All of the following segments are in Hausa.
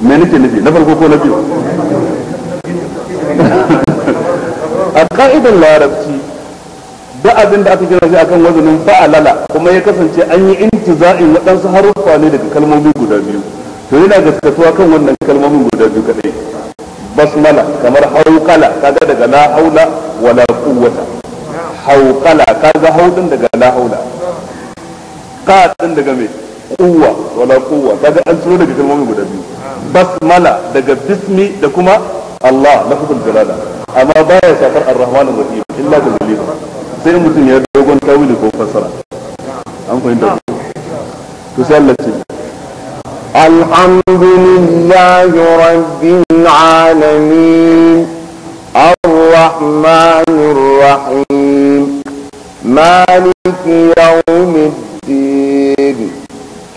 Me nake nufi, na farko ko na biyu? A ka'idar larabci da abin da aka gina shi akan wazanin fa'alala kuma ya kasance an yi intiza'in waɗansu haruffa ne daga kalmomi guda biyu, to yana gaskatuwa kan wannan kalmomin guda biyu kadai. Basmala kamar hauqala, kaga daga la haula wala quwwata, hauqala kaga haudin daga la haula, ka din daga me quwwa wala quwwa, kaga an ciro daga kalmomin guda biyu. Basmala daga bismi da kuma Allah lafzul jalala, amma baya shafar ar-rahman ar-rahim illa bil dalil, sai mutum ya dogon tawili ko fassara. An fahimta to sai Allah ce alhamdulillahi rabbil alamin arrahmanir rahim maliki yawmiddin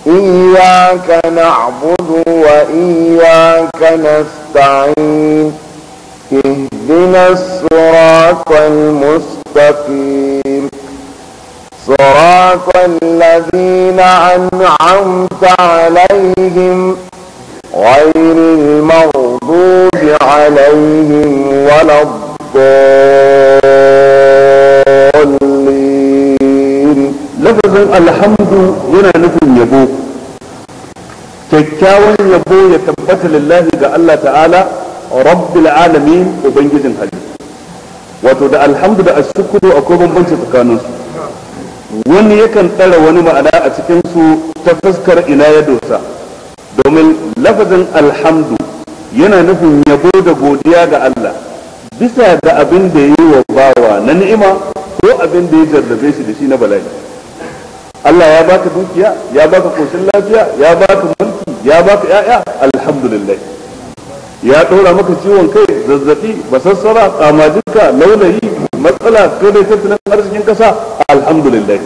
iyyaka na'budu wa iyyaka nasta'in اهدنا الصراط المستقيم صراط الذين أنعمت عليهم غير المغضوب عليهم ولا الضالين. لفظ الحمد yana nufin yabo, kyakkyawan yabo ya tabbata lillahi ga Allah ta'ala rabbil alamin, ubangijin halittu. Wato da alhamdu da ashukuru akwai bambanci tsakanin su. Wani yakan tsara wani ma'ana a cikin su ta fuskar ina ya dosa, domin lafazin alhamdu yana nufin yabo da godiya ga Allah bisa ga abin da ya yi wa bawa na ni'ima ko abin da ya jarrabe shi da shi na bala'i. Allah ya baka dukiya, ya baka koshin lafiya, ya baka mulki, ya baka 'ya'ya, alhamdulillah. Ya ɗora maka ciwon kai, zazzabi, basassara, kamajinka, laulayi, matsala ko dai tattalin arzikin kasa, alhamdulillah.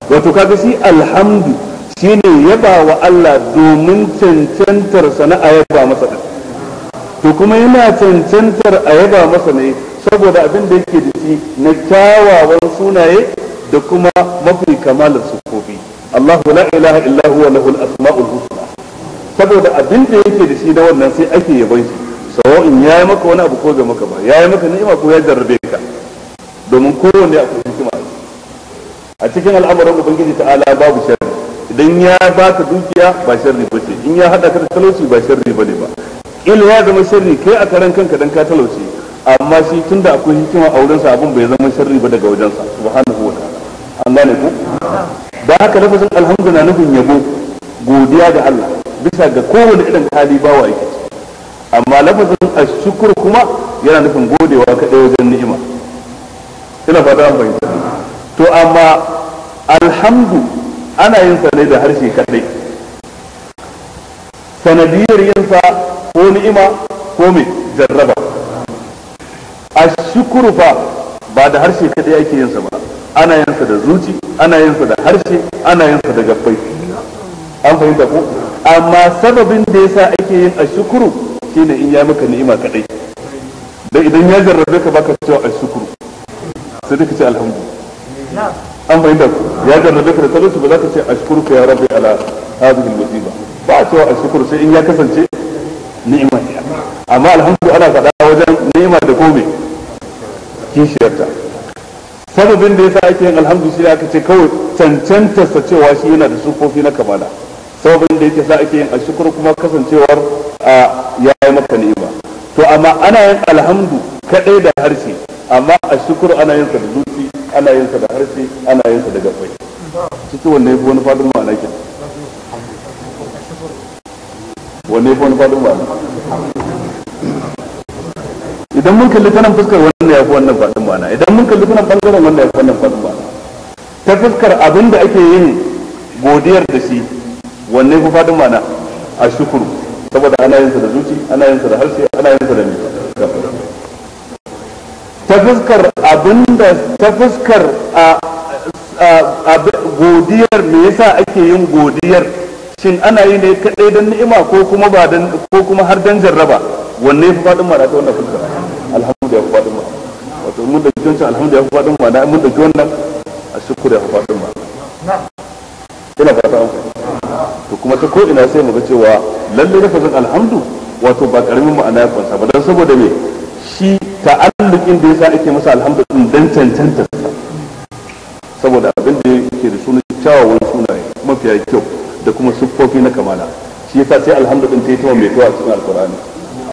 Wato kaga shi alhamdu shine yaba wa Allah domin cancantar sana'a yaba masa din. To kuma yana cancantar a yaba masa ne saboda abin da yake da shi na kyawawan sunaye da kuma mafi kamalar sufofi. Allahu la ilaha illa huwa lahul asma'ul husna. Saboda abin da yake da shi na wannan sai ake yaban shi, sawa'in ya yi maka wani abu ko bai maka ba, ya yi maka ni'ima ko ya jarrabe ka, domin kowanne akwai hikima a cikin al'amuran ubangiji ta'ala. Babu sharri idan ya baka dukiya ba sharri bace, in ya hada ka da talauci ba sharri bane ba. Ila ya zama sharri kai a karan kanka dan ka talauci, amma shi tunda akwai hikima a wurinsa abin bai zama sharri ba daga wajensa subhanahu wa ta'ala. An gane ku? Da haka lafazin alhamdu na nufin yabo, godiya ga Allah bisa ga kowane irin hali bawa yake. Amma lafazin ashkur kuma yana nufin godewa kaɗai wajen ni'ima. Ina fata an fahimta. To amma alhamdu ana yin sa ne da harshe kaɗai, sanadiyar yin sa ko ni'ima ko mai jarraba. Ashkuru fa ba da harshe kaɗai ake yin sa ba, ana yin sa da zuci, ana yin sa da harshe, ana yin sa da gabbai. An fahimta ko? Amma sababin da yasa ake yin ashukuru shine in ya maka ni'ima kadai. Dan idan ya jarrabe ka baka cewa ashukuru, sai dai ka ce alhamdu. An fahimta ko? Ya jarrabe ka da talauci ba za ka ce ashkuruka ya rabbi ala hadhihi al-musiba, ba a cewa ashukuru sai in ya kasance ni'ima ne. Amma alhamdu ana faɗa wajen ni'ima da kome kishiyarta. Sababin da yasa ake yin alhamdu shi aka ce kawai cancantarsa cewa shi yana da sufofi na kamala. Sababin da yake sa ake yin ashkur kuma kasancewar ya yi maka ni'ima. To amma ana yin alhamdu kadai da harshe, amma ashkur ana yin sa da zuci, ana yin sa da harshe, ana yin sa da gabbai. Cikin wanne yafi wani fadin ma'ana ke? Wanne yafi wani fadin ma'ana? Idan mun kalli tanan fuskar wannan yafi wannan fadin ma'ana, idan mun kalli tanan bangaren wannan yafi wannan fadin ma'ana. Ta fuskar abin da ake yin godiyar da shi wanne fi fadin ma'ana? A shukuru, saboda ana yin sa da zuci, ana yin sa da harshe, ana yin sa da mai. Ta fuskar abinda, ta fuskar a godiyar, me yasa ake yin godiyar? Shin ana yi ne kadai dan ni'ima ko kuma ba dan, ko kuma har dan jarraba? Wanne fi fadin ma'ana ta wannan fuskar? Alhamdu ya fi fadin ma'ana. Wato mun dauki wancan alhamdu ya fi fadin ma'ana, mun dauki wannan a shukuru ya fi fadin ma'ana. Ina fata an fahimta. To kuma ta ko ina sai mu ga cewa lalle lafazin alhamdu wato ba karamin ma'ana ya kunsa ba, dan saboda me shi ta'alluqin da yasa ake masa alhamdu din dan cancanta, saboda abin da yake da sunan kyawawan sunaye mafiya kyau da kuma siffofi na kamala, shi yasa sai alhamdu din ta yi ta mai kyau a cikin alqur'ani,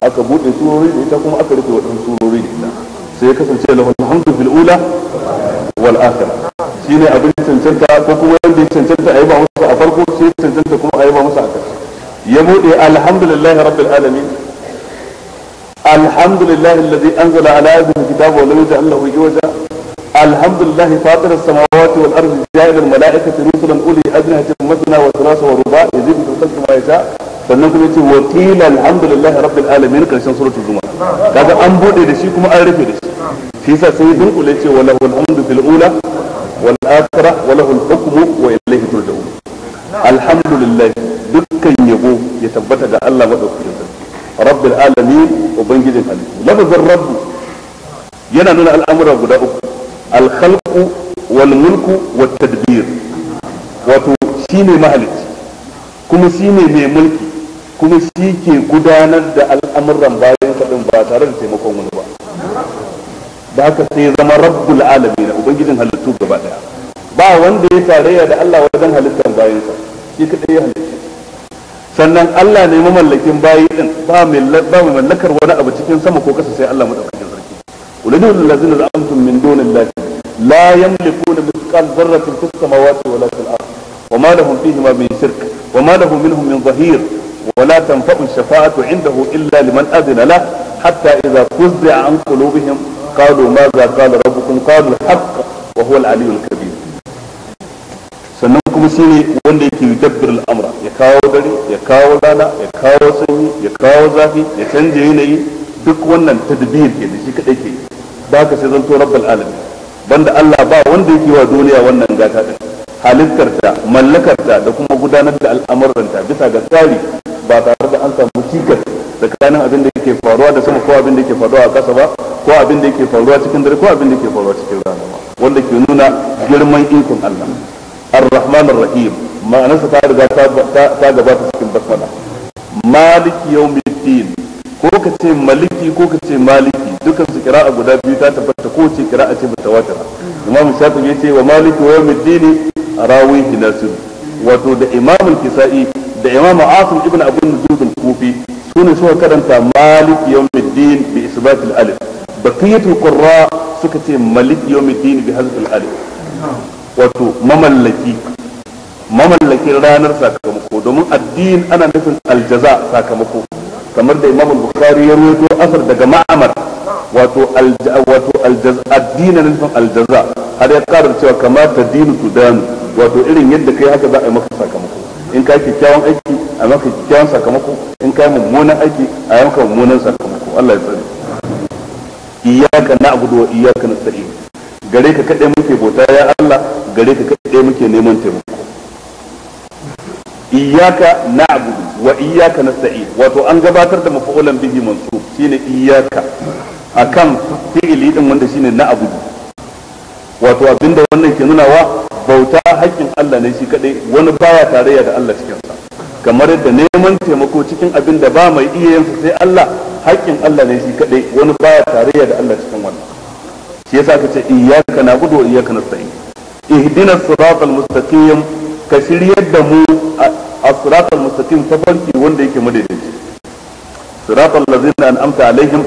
aka bude surori da ita kuma aka rufe waɗansu surori da ita, sai ya kasance lahu alhamdu fil ula wal akhirah, shine abin cancanta ko kuma wanda ya cancanta a yi ba masa a farko, sai ya cancanta kuma a yi ba masa a ƙarshe. Ya bude alhamdulillahi rabbil alamin, alhamdulillahi alladhi anzala ala abdihi kitaba wa lam yaj'al lahu iwaja, alhamdulillahi fatir as-samawati wal ardi ja'ala al-mala'ikata rusulan uli ajnihatin mathna wa thulatha wa ruba' yazidu fil khalqi ma yasha. Sannan kuma yace wa qila alhamdulillahi rabbil alamin karshen suratul zumar. Kaga an bude da shi kuma an rufe da shi, shi yasa sai ya dunkule ce wa lahu alhamdu fil ula wal akhirah wa lahu al-hukmu wa ilayhi turja'un. Alhamdulillah, dukkan yabo ya tabbata ga Allah madaukakin sarki, rabbil alamin, ubangijin halittu. Lafazin rabbu yana nuna al'amura guda uku: al-khalqu wal mulku wat tadbir. Wato shine mahalicci, kuma shine mai mulki, kuma shi ke gudanar da al'amuran bayan sa din ba tare da taimakon wani ba. Da haka sai zama rabbul alamin, ubangijin halittu gaba daya. Ba wanda ya tarayya da Allah wajen halittar bayansa, shi kadai ya halitta. Sannan Allah ne mamallakin bayi din, ba mai mallakar wani abu cikin sama ko kasa sai Allah madaukakin sarki. Ulul ladzina za'amtum min dunillahi la yamlikuna mithqal dharratin fis samawati wala fil ard wama lahum fihima min shirk wama lahu minhum min zahir wala tanfa'u ash-shafa'atu 'indahu illa liman adhina lahu hatta idha fuzzi'a an qulubihim qalu madha qala rabbukum qalu al-haqq wa huwa al-'aliyyul kabir. Sannan kuma shi ne wanda yake yudabbir al'amura, ya kawo dare, ya kawo rana, ya kawo sanyi, ya kawo zafi, ya canja yanayi, duk wannan tadbir ke da shi kadai ke. Da haka sai zanto rabbul alamin, banda Allah ba wanda yake wa duniya wannan gata din, halittarta, mallakarta da kuma gudanar da al'amuranta bisa ga tsari ba tare da an samu cikas tsakanin abin da yake faruwa da sama ko abin da yake faruwa a ƙasa ba, ko abin da yake faruwa cikin dare ko abin da yake faruwa cikin rana ba, wanda ke nuna girman ikon Allah. Ar-Rahman Ar-Rahim, ma'anarsa ta riga ta gabata cikin basmala. Maliki yawmiddin, ko ka ce maliki ko ka ce maliki, dukkan su kira'a guda biyu ta tabbata, ko ce kira'a ce mutawatira. Imam Shafi'i yace wa maliki yawmiddin rawihi nasir, wato da Imam Al-Kisa'i da Imam Asim ibn Abu Nujud al-Kufi sune suka karanta maliki yawmiddin bi isbat al-alif, baqiyatul qurra suka ce maliki yawmiddin bi hazf al-alif, wato mamallakin ranar sakamako, domin addin ana nufin aljaza, sakamako, kamar da Imam Bukhari ya rawaito asar daga Ma'amar, wato addin ana nufin aljaza, har ya ƙara cewa kama tadinu tudanu, wato irin yadda kai haka za a yi maka sakamako. In ka kyakkyawan aiki a maka kyakkyawan sakamako, in ka mummunan aiki a yi maka mummunan sakamako. Allah ya tsare. Iyyaka na'budu wa iyyaka nasta'in, gare ka kaɗai muke bauta ya Allah, gare ka kaɗai muke neman taimako. Iyyaka na'budu wa iyyaka nasta'in, wato an gabatar da maf'ulan bihi mansub shine iyyaka akan fi'ili din wanda shine na'budu. Wato abinda wannan ke nunawa bauta haƙƙin Allah ne shi kaɗai, wani baya tarayya da Allah cikin sa, kamar yadda neman taimako cikin abin da ba mai iya yin sa sai Allah, haƙƙin Allah ne shi kaɗai, wani baya tarayya da Allah cikin wannan. Shi yasa aka ce iyyaka na'budu wa iyyaka nasta'in. Ihdinas siratal mustaqim, ka shiryar da mu as-siratal mustaqim, tafarki wanda yake madaidaici. Siratal ladzina an'amta alaihim,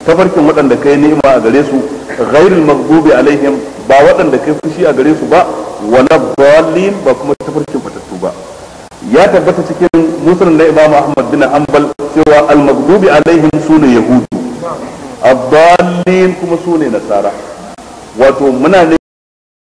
tafarkin waɗanda kai ni'ima a gare su, ghairil maghdubi alaihim, ba waɗanda kai fushi a gare su ba, wala dallin, ba kuma tafarkin fatattu ba. Ya tabbata cikin musnad na Imam Ahmad bin Hanbal cewa al-maghdubi alaihim sune yahudu, ad-dallin kuma sune nasara. Wato muna